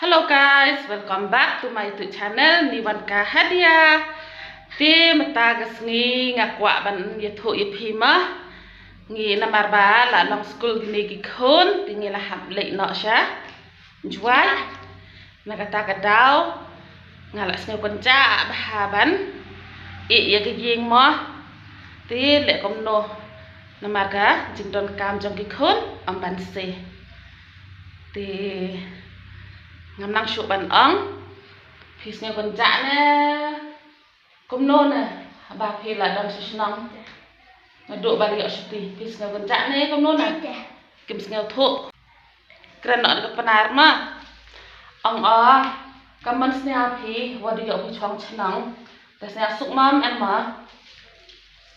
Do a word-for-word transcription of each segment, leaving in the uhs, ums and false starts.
Hello guys, welcome back to my YouTube channel, Niwanka Hadia. Te mynta ka sngi nga kwah ban ïathuh ïa phi ma. Ngi namar ba la long skul kine ki khun, te ngi la hap leit noh sha Jowai. Na kata ka daw nga la sngew kynjah bha ban ïeh ïa ka ïing mo. Te leh kumno namar ka jingdonkam jong ki khun ym ban se. Te ngam nang shuh ban ong. Phi sngew kynjah ne? Kumno ne ba phi la don sha shnong? Naduh ba la ïoh shuti phi sngew kynjah ne kumno ne? Kim sngew thuh. Kren noh da ka Pnar ma. Ong o, ka mon snia phi wat ïoh phi chong chnong. Te snia suk mam em ma?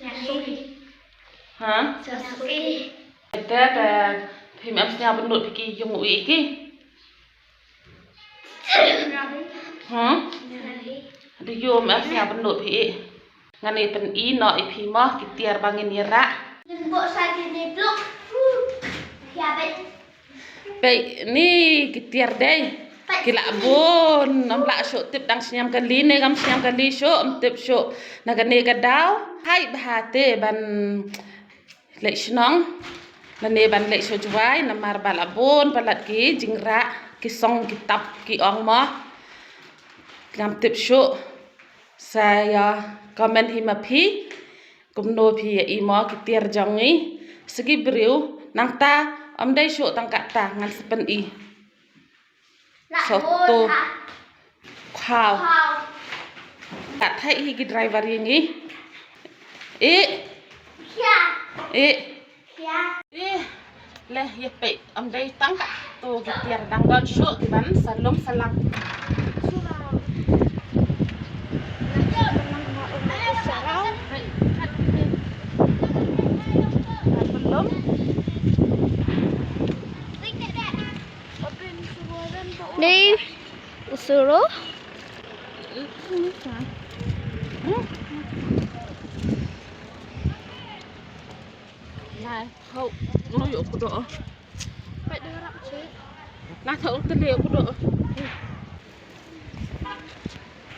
Snia suk. Ha? Snia suk. Te te phim em snia bynnud phi ki ïum u i ki. Hmm? Te ïum em snia bynnud phi i. Ngan ïa pyni noh ïa phi mo ki tiar ba ngin ïa rah. Ngin buh sa kine bluk. Ïa bad. Peit ni ki tiar dei. Ki la bun, ym lah shuh tip dang sniam kali ne kam sniam kali shuh, ym tip shuh. Na kane ka daw, hai bha te ban leit shnong. Lane ban leit sha Jowai, namar ba la bun palat ki jingrah, ki song ki tap ki ong mo. Ngam tip shuh. Sa ïa comment hi ma phi. Kumno phi ïa i mo ki tiar jong ngi. Sa ki briew nangta ym dei shuh tang katta ngan sa pyni. Soto. Khaw. Ka thait hi ki driver ïa ngi. Eh. Eh. Eh, leh ïa peit, ym dei tang kato ki tiar dang don shuh ki ban sa lum sa lang. Dei u suro. Nai, hau, no yo kudo. Pait de rap che. Na thau tele kudo.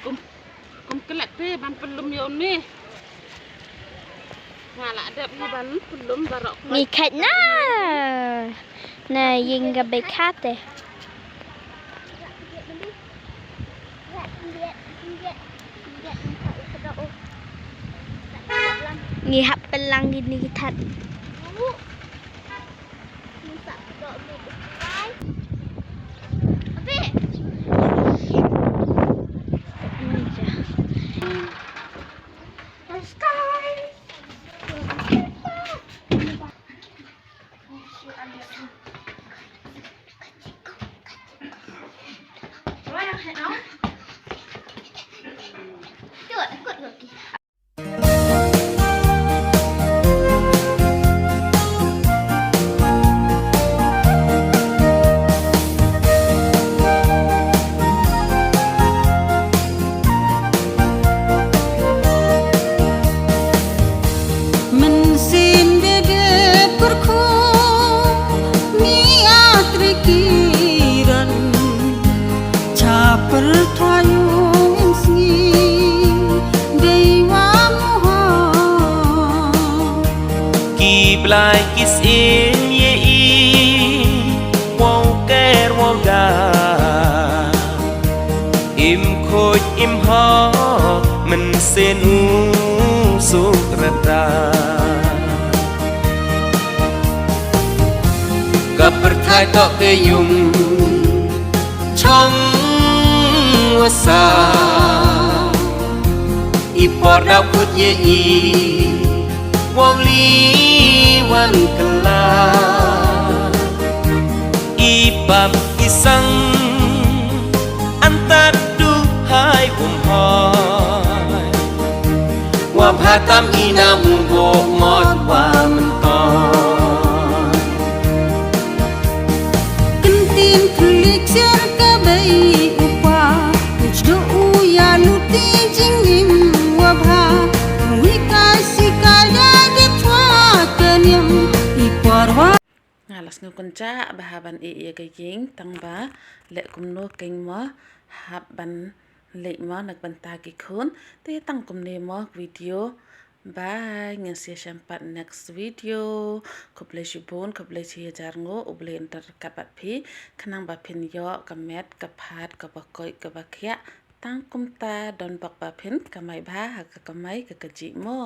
Kum, kum kelet te ban pynlum yo ni. Nga la dep hi ban pynlum barok. Ngi khat na. Na ïing ka bei khat te. Ngi hap pynlang kine ki that. Mynsiem de dep kyrkhu, ngi a trei kiran. Cha pyrthai ïing sngi, dei wa moha. Ki blai ki syiem ïa i, wow ker wow da. Im khuid im hok mynsiem u suk rta. Ka pyrthai toh ka ïung chong wa sa. I por daw kut ïa i, wow li wan kylla. I pap i sang, an tat duh hai um hoi. Wa bha tam i na mu bo ngot wa mynton. Kyntien thylliej ksiar ka bei u pa, u jduh u ïa luti jingim wa bha, u hikai sikai da de thwa ka niam, i por wa. Nga la Sngewkynjah bha ban ïeh ïa ka ïing, tang ba leh kumno keiñ mo, hap ban leit mo na ka bynta ki khun. Te tang kumne mo ka video. Bye, ngin sa ïashem pat next video. Khublei shibun, khublei shi hajar nguh, U Blei un don ryngkat bad phi, khnang ba phin ïoh ka met ka phad kaba koit kaba khiah. Tang kumta, don bok ba phin kamai bha ha ka kamai ka kajih mo.